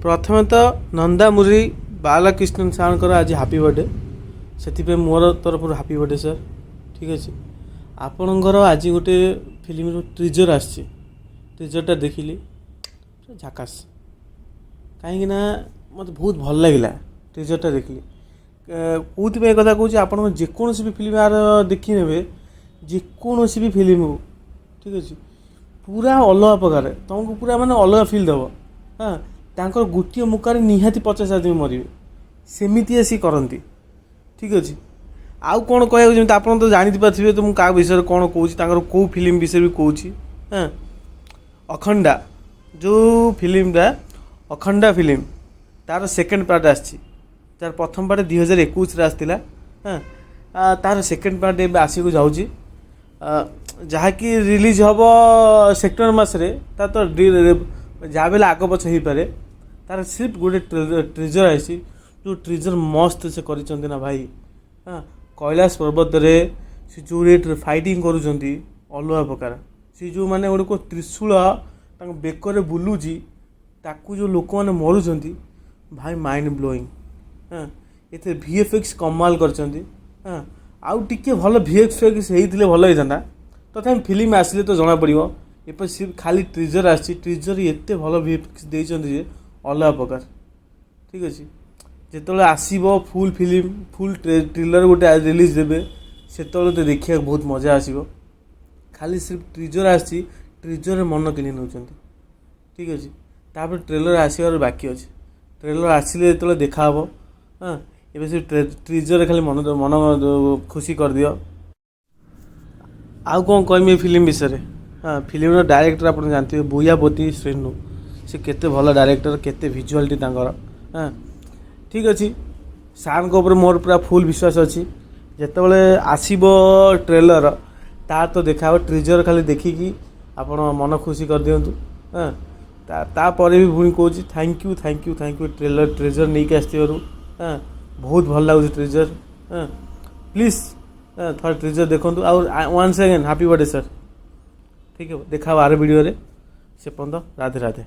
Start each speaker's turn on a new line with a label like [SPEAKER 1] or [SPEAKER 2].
[SPEAKER 1] ପ୍ରଥମେ ତ ନନ୍ଦାମୁରୀ ବାଲାକୃଷ୍ଣନ ସାର୍ଙ୍କର ଆଜି ହାପି ବର୍ଥଡ଼େ। ସେଥିପାଇଁ ମୋର ତରଫରୁ ହାପି ବର୍ଥଡ଼େ ସାର୍। ଠିକ୍ ଅଛି। ଆପଣଙ୍କର ଆଜି ଗୋଟେ ଫିଲ୍ମର ଟିଜର୍ ଆସିଛି। ଟିଜର୍ଟା ଦେଖିଲି, ଝାକାସ୍। କାହିଁକିନା ମୋତେ ବହୁତ ଭଲ ଲାଗିଲା ଟିଜର୍ଟା ଦେଖିଲି। କେଉଁଥିପାଇଁ ଏ କଥା କହୁଛି? ଆପଣଙ୍କ ଯେକୌଣସି ବି ଫିଲ୍ମ ଆର ଦେଖିନେବେ, ଯେକୌଣସି ବି ଫିଲ୍ମ ହଉ, ଠିକ୍ ଅଛି, ପୁରା ଅଲଗା ପ୍ରକାର, ତୁମକୁ ପୁରା ମାନେ ଅଲଗା ଫିଲ୍ ଦେବ। ହଁ, ତାଙ୍କର ଗୋଟିଏ ମୁକାରେ ନିହାତି 50 ଆଦମୀ ମରିବେ, ସେମିତି ଆସି କରନ୍ତି। ଠିକ୍ ଅଛି। ଆଉ କ'ଣ କହିବାକୁ, ଯେମିତି ଆପଣ ତ ଜାଣିପାରୁଥିବେ ତ ମୁଁ କାହା ବିଷୟରେ କ'ଣ କହୁଛି, ତାଙ୍କର କେଉଁ ଫିଲ୍ମ ବିଷୟରେ ବି କହୁଛି। ହଁ, ଅଖଣ୍ଡା ଯେଉଁ ଫିଲ୍ମଟା, ଅଖଣ୍ଡା ଫିଲ୍ମ, ତାର ସେକେଣ୍ଡ ପାର୍ଟ ଆସିଛି। ତାର ପ୍ରଥମ ପାର୍ଟ 2021ରେ ଆସିଥିଲା। ହଁ, ତାର ସେକେଣ୍ଡ ପାର୍ଟ ଏବେ ଆସିବାକୁ ଯାଉଛି, ଯାହାକି ରିଲିଜ୍ ହେବ ସେପ୍ଟେମ୍ବର ମାସରେ। ତାର ତ ଯାହା ବି ହେଲେ ଆଗ ପଛ ହେଇପାରେ। ତାର ସିର୍ଫ ଗୋଟେ ଟିଜର୍ ଆସିଛି। ଯେଉଁ ଟିଜର୍ ମସ୍ତ ସେ କରିଛନ୍ତି ନା ଭାଇ। ହଁ, କୈଳାସ ପର୍ବତରେ ସେ ଯେଉଁ ରେଟ୍ରେ ଫାଇଟିଂ କରୁଛନ୍ତି, ଅଲଗା ପ୍ରକାର। ସେ ଯେଉଁ ମାନେ ଗୋଟେ କେଉଁ ତ୍ରିଶୂଳ ତାଙ୍କ ବେକରେ ବୁଲୁଛି, ତାକୁ ଯେଉଁ ଲୋକମାନେ ମରୁଛନ୍ତି ଭାଇ, ମାଇଣ୍ଡ ବ୍ଲୋଇଂ। ହଁ, ଏଥିରେ ଭିଏଫଏକ୍ସ କମାଲ କରିଛନ୍ତି। ହଁ, ଆଉ ଟିକେ ଭଲ ଭିଏଫଏକ୍ସ ହେଇଥିଲେ ଭଲ ହେଇଥାନ୍ତା। ତଥାପି ଫିଲ୍ମ ଆସିଲେ ତ ଜଣାପଡ଼ିବ। ଏପରି ସେ ଖାଲି ଟିଜର୍ ଆସିଛି। ଟିଜର୍ ଏତେ ଭଲ ଭିଏଫଏକ୍ସ ଦେଇଛନ୍ତି ଯେ ଅଲଗା ପ୍ରକାର। ଠିକ୍ ଅଛି। ଯେତେବେଳେ ଆସିବ ଫୁଲ୍ ଫିଲ୍ମ, ଫୁଲ୍ ଟ୍ରେଲର୍ ଗୋଟେ ରିଲିଜ୍ ଦେବେ, ସେତେବେଳେ ତ ଦେଖିବାକୁ ବହୁତ ମଜା ଆସିବ। ଖାଲି ସିର୍ଫ ଟିଜର୍ ଆସିଛି, ଟିଜର୍ରେ ମନ କିଣି ନେଉଛନ୍ତି। ଠିକ୍ ଅଛି। ତାପରେ ଟ୍ରେଲର୍ ଆସିବାର ବାକି ଅଛି। ଟ୍ରେଲର୍ ଆସିଲେ ଯେତେବେଳେ ଦେଖାହେବ। ହଁ, ଏବେ ସେ ଟିଜର୍ରେ ଖାଲି ମନ ମନ ଖୁସି କରିଦିଅ। ଆଉ କ'ଣ କହିମି ଏ ଫିଲ୍ମ ବିଷୟରେ? ହଁ, ଫିଲ୍ମର ଡାଇରେକ୍ଟର ଆପଣ ଜାଣିଥିବେ, ବୋୟାପତି ଶ୍ରୀନୁ। ସେ କେତେ ଭଲ ଡାଇରେକ୍ଟର, କେତେ ଭିଜୁଆଲିଟି ତାଙ୍କର। ହଁ, ଠିକ୍ ଅଛି। ସାର୍ଙ୍କ ଉପରେ ମୋର ପୁରା ଫୁଲ୍ ବିଶ୍ୱାସ ଅଛି। ଯେତେବେଳେ ଆସିବ ଟ୍ରେଲର, ତାର ତ ଦେଖାହେବ। ଟିଜର୍ ଖାଲି ଦେଖିକି ଆପଣ ମନ ଖୁସି କରିଦିଅନ୍ତୁ। ହଁ, ତାପରେ ବି ପୁଣି କହୁଛି, thank you, thank you, thank you trailer teaser ନେଇକି ଆସିଥିବାରୁ। ହଁ, ବହୁତ ଭଲ ଲାଗୁଛି ଟିଜର୍। ହଁ, ପ୍ଲିଜ୍ ଥରେ ଟିଜର୍ ଦେଖନ୍ତୁ। ଆଉ once again happy birthday sir. ଠିକ୍ ହେବ, ଦେଖା ହେବ ଆର ଭିଡ଼ିଓରେ। ସେ ପର୍ଯ୍ୟନ୍ତ ରାଧେ ରାଧେ।